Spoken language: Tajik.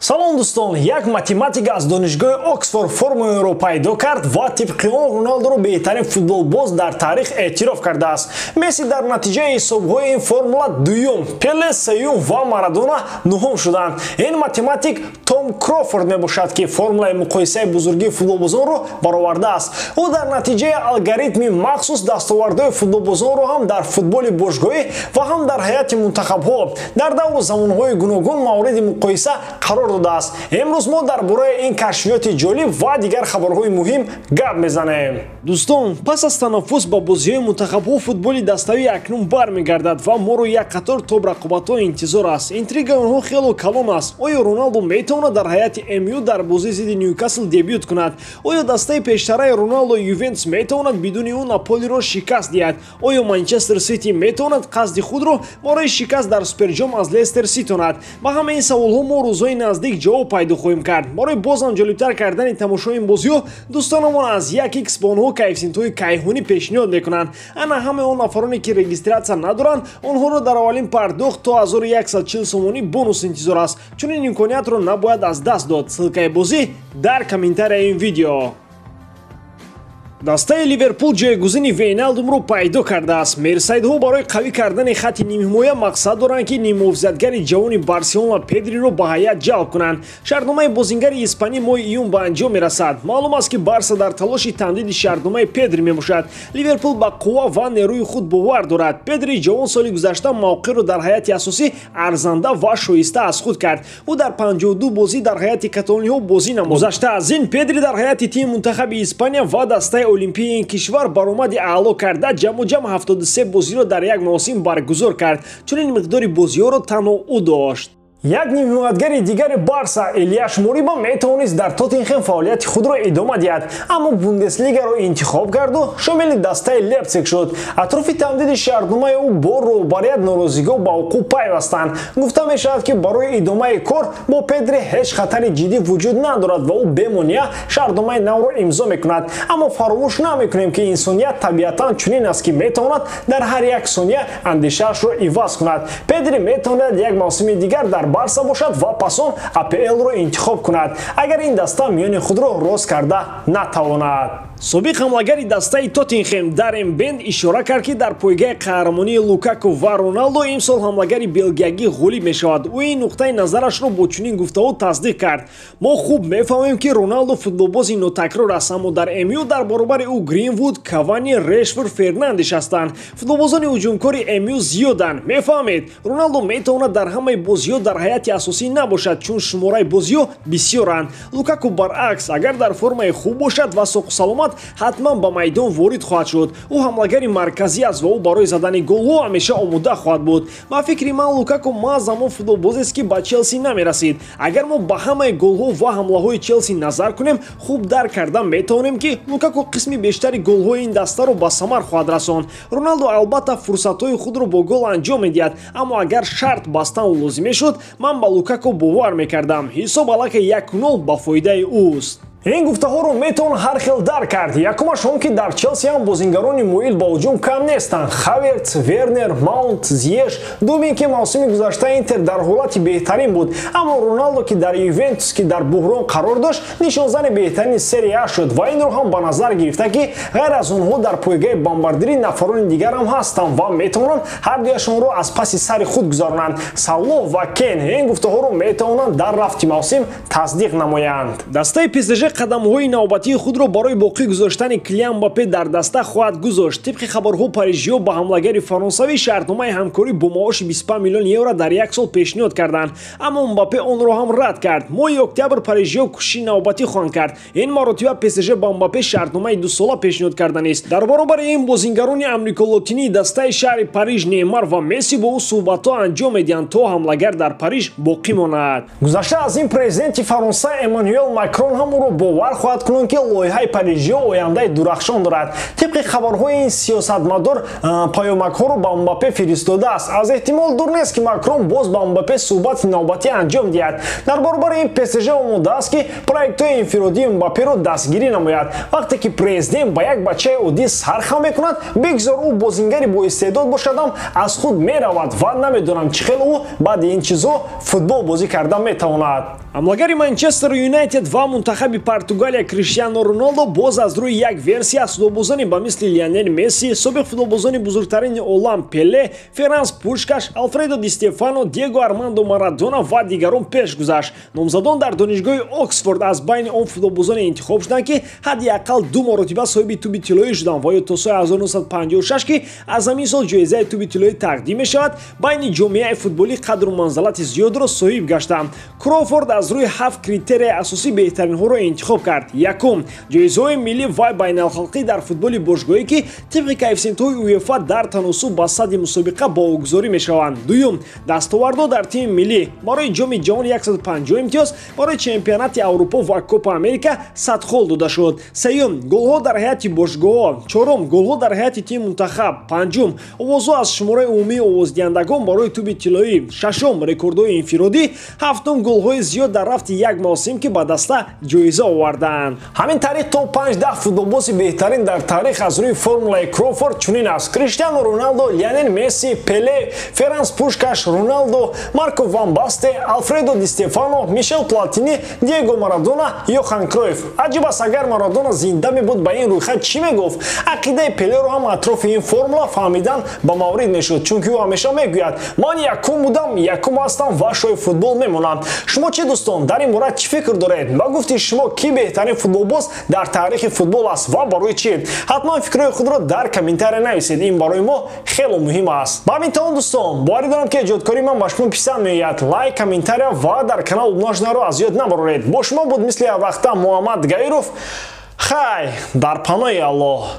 Салом дӯстон, як математик аз донишгоҳи Оксфорд формуларо пайдо кард ва тибқи он Роналдоро беҳтарин футболбоз дар таърих эътироф кардааст. Месси дар натиҷаи ҳисобҳои ин формула дуюм, Пеле сеюм ва Марадона нуҳум шуданд. Ин математик Том Крофорд мебошад, ки формулаи муқоисаи бузургии футболбозонро баровардааст. Ӯ дар натиҷаи алгоритми махсус дастовардҳои футболбозонро ҳам дар футболи бошгоҳӣ ва ҳам дар ҳайати мунтахабҳо дар давру замонҳои гуногун мавриди муқоиса қарор додааст. Имрӯз мо дар бораи ин кашфиёти ҷолиб ва дигар хабарҳои муҳим гап мезанем. Дӯстон, пас аз танаффус ба бозиҳои мунтахабҳо футболи даставӣ акнун бармегардад ва моро як қатор топ-рақобатҳо интизор аст. Интригаи онҳо хело калон аст. Оё Роналдо метавонад дар ҳайати МЮ дар бозии зидди Ньюкасл дебют кунад? Оё дастаи пештараи Роналдо Ювентус метавонад бидуни ӯ Наполиро шикаст диҳад? Оё Манчестер Сити метавонад қасди худро барои шикаст дар Суперҷом аз Лестер ситонад? Ба ҳамаи ин саволҳо мо рӯзҳои наздик ҷавоб пайдо хоҳем кард. Барои бозам ҷолибтар кардани тамошои ин бозиҳо дӯстонамон аз 1x ба онҳо коэффисиентҳои кайҳонӣ пешниҳод мекунанд. Ана ҳамаи он нафароне ки регистратсия надоранд, онҳоро дар аввалин пардохт то 1140 сомонӣ бонус интизор аст. Чунин имкониятро набояд аз даст дод. Ссылкаи бозӣ дар комментарияи ин видео. Дастаи Ливерпул ҷойгузини Вейналдумро пайдо кардааст. Мерсайдҳо барои қавӣ кардани хати нимҳимоя мақсад доранд, ки ниммуҳофизатгари ҷавони Барселона Педриро ба ҳайат ҷалб кунанд. Шартномаи бозингари испанӣ моҳи июн ба анҷом мерасад. Маълум аст, ки Барса дар талоши тамдиди шартномаи Педри мебошад. Ливерпул ба қувва ва нерӯи худ бовар дорад. Педри ҷавон соли гузашта мавқеъро дар ҳайати асосӣ арзанда ва шоиста аз худ кард. Ӯ дар 52 бозӣ дар ҳайати каталониҳо бозӣ намуд. Гузашта аз ин, Педри дар ҳайати тими мунтахаби Испания ва дастаи Олимпии ин кишвар баромади аъло карда, ҷамъу ҷамъ 73 бозиро дар як мавсим баргузор кард. Чунин миқдори бозиҳоро танҳо ӯ дошт. Як нимҳимоятгари дигари Барса Элияш Мориба метавонист дар Тоттенхем фаъолияти худро идома диҳад, аммо Бундеслигаро интихоб карду шомили дастаи Лейпциг шуд. Атрофи тамдиди шартномаи ӯ бо роҳбарият норозигиҳо ба вуқӯъ пайвастанд. Гуфта мешавад, ки барои идомаи кор бо Педри ҳеҷ хатари ҷиддӣ вуҷуд надорад ва ӯ бемонеа шартномаи навро имзо мекунад. Аммо фаромӯш намекунем, ки инсоният табиатан чунин аст, ки метавонад дар ҳар як сония андешаашро иваз кунад. Педри метавонад як мавсими дигар дар Барса бошад ва пас он АПЛ-ро интихоб кунад, агар ин даста миёни худро рост карда натавонад. Собиқ ҳамлагари дастаи Тоттенхем Даррен Бенд ишора кард, ки дар пойгаи қаҳрамонии Лукаку ва Роналдо имсол ҳамлагари белгиягӣ ғолиб мешавад. Ӯ ин нуқтаи назарашро бо чунин гуфтаҳо тасдиқ кард: мо хуб мефаҳмем, ки Роналдо футболбози нотакрор аст, аммо дар МЮ дар баробари ӯ Гринвуд, Кавани, Решфорд, Фернандеш ҳастанд. Футболбозони ҳуҷумкори МЮ зиёданд. Мефаҳмед, Роналдо метавонад дар ҳамаи бозиҳо дар ҳайати асосӣ набошад, чун шумораи бозиҳо бисёранд. Лукаку баръакс, агар дар формаи хуб бошад ва соқу саломат, ҳатман ба майдон ворид хоҳад шуд. Ӯ ҳамлагари марказӣ аст ва ӯ барои задани голҳо ҳамеша омода хоҳад буд. Ба фикри ман, Лукаку маҳз ҳамон футболбозест, ки ба Челси намерасид. Агар мо ба ҳамаи голҳо ва ҳамлаҳои Челси назар кунем, хуб дарк карда метавонем, ки Лукаку қисми бештари голҳои ин дастаро ба самар хоҳад расонд. Роналдо албатта фурсатҳои худро бо гол анҷом медиҳад, аммо агар шарт бастан лозим мешуд, ман ба Лукаку бовар мекардам. Ҳисоб аллакай 1-0 ба фоидаи ӯст. Ин гуфтаҳоро метавон ҳар хел дарк кард. Якумаш он, ки дар Челси ҳам бозингарони муил ба ҳуҷум кам нестанд: Хаверц, Вернер, Маунт, Зиеш. Дуюм ин ки мавсими гузашта Интер дар ҳолати беҳтарин буд, аммо Роналдо, ки дар Ювентус, ки дар буҳрон қарор дошт, нишонзани беҳтарини Серия А шуд ва инро ҳам ба назар гирифта, ки ғайр аз онҳо дар пойгаи бомбардирӣ нафарони дигар ҳам ҳастанд ва метавонанд ҳар дуяшонро аз паси сари худ гузаронанд: Салоҳ ва Кен. Ин гуфтаҳоро метавонанд дар рафти мавсим тасдиқ намоянд. Дастаи ПСЖ қадамҳои навбатии худро барои боқӣ гузоштани Килиан Мбаппе дар даста хоҳад гузошт. Тибқи хабарҳо, парижиҳо ба ҳамлагари фаронсавӣ шартномаи ҳамкорӣ бо маоши 25 миллион евро дар як сол пешниҳод карданд, аммо Мбаппе онро ҳам рад кард. Моҳи октябр парижиҳо кӯшиши навбатӣ хоҳанд кард. Ин маротиба ПСЖ ба Мбаппе шартномаи дусола пешниҳод карданист. Дар баробари ин, бозингарони амриколотинии дастаи шаҳри Париж Неймар ва Месси бо ӯ суҳбатҳо анҷом медиҳанд, то ҳамлагар дар Париж боқӣ монад. Гузашта аз ин, президенти Фаронса Эммануэл Макрон ҳам ӯро бовар хоҳад кунанд, ки лоиҳаи парижиё ояндаи дурахшон дорад. Тибқи хабарҳои ин сиёсатмадор паёмакҳоро ба Мбаппе фиристодааст. Аз эҳтимол дур нест, ки Макрон боз ба Мбаппе суҳбати навбатӣ анҷом диҳад. Дар баробари ин ПСЖ омодааст, ки проектҳои инфиродии Мбапперо дастгирӣ намояд. Вақте ки президент ба як бачаи оддӣ сархам мекунад, бигзор ӯ бозингари боистеъдод бошадам, аз худ меравад ва намедонам, чӣ хел ӯ баъди ин чизо футбол бозӣ карда метавонад. Ҳамлагари Манчестер Юнайтед ва мунтахаби Португалия Криштиано Роналдо боз аз рӯи як версия аз футболбозони ба мисли Лионел Месси, собиқ футболбозони бузургтарини олам Пеле, Феранс Пушкаш, Алфредо Ди Стефано, Диего Армандо Марадона ва дигарон пеш гузашт. Номзадон дар донишгоҳи Оксфорд аз байни он футболбозоне интихоб шуданд, ки ҳадди ақал ду маротиба соҳиби тӯби тиллоӣ шуданд ва ё то соли 1956, ки аз ҳамин сол ҷоизаи тӯби тиллоӣ тақдим мешавад, байни ҷомеаи футболӣ қадру манзалати зиёдро соҳиб гаштанд. Кроуфорд аз рӯи 7 критерияи асосӣ беҳтаринҳоро интихоб кард. Якум, ҷоизаҳои миллӣ ва байналхалқӣ дар футболи бошгоҳӣ, ки тибқи коэффисиентҳои УЕФА дар таносуб ба сатҳи мусобиқа баҳогузорӣ мешаванд. Дуюм, дастовардҳо дар тими миллӣ: барои Ҷоми ҷаҳон 150 имтиёз, барои Чемпионати Аврупо ва Копа Америка 100 хол дода шуд. Сеюм, голҳо дар ҳайати бошгоҳҳо. Чорум, голҳо дар ҳайати тими мунтахаб. Панҷум, овозҳо аз шумораи умумии овоздиҳандагон барои тӯби тиллоӣ. Шашум, рекордҳои инфиродӣ. Ҳафтум, голҳои зиёд дар рафти як мавсим, ки ба даста ҷоиза овардаанд. Ҳамин тариқ то 5-10 футболбози беҳтарин дар таърих аз рӯи формулаи Кроуфорд чунин аст: Криштиану Роналдо, Лионел Месси, Пеле, Феранс Пушкаш, Роналдо, Марко ван Басте, Алфредо Ди Стефано, Мишел Платини, Диего Марадона, Йохан Кройф. Аҷиб аст, агар Марадона зинда мебуд, ба ин рӯйхат чӣ мегуфт? Ақидаи Пелеро ҳам атрофи ин формула фаҳмидан ба маврид мешуд, чунки ӯ ҳамеша мегӯяд: «Ман якум будам, якум ҳастам ва шоҳи футбол мемонам». Шумо чӣ, дӯстон, дар ин бора чӣ фикр доред? Ба гуфти шумо, кӣ беҳтарин футболбоз дар таърихи футбол аст ва барои чӣ? Ҳатман фикрҳои худро дар комментария нависед, ин барои мо хело муҳим аст. Ба ҳамин тамом, дӯстон, боварӣ дорам, ки эҷодкории ман ба шумо писанд меояд. Лайк, комментария ва дар канал обуна шуданро аз ёд набароред. Бо шумо буд мисли ҳарвақта Муҳаммад Гаиров. Хай, дар паноҳи Аллоҳ.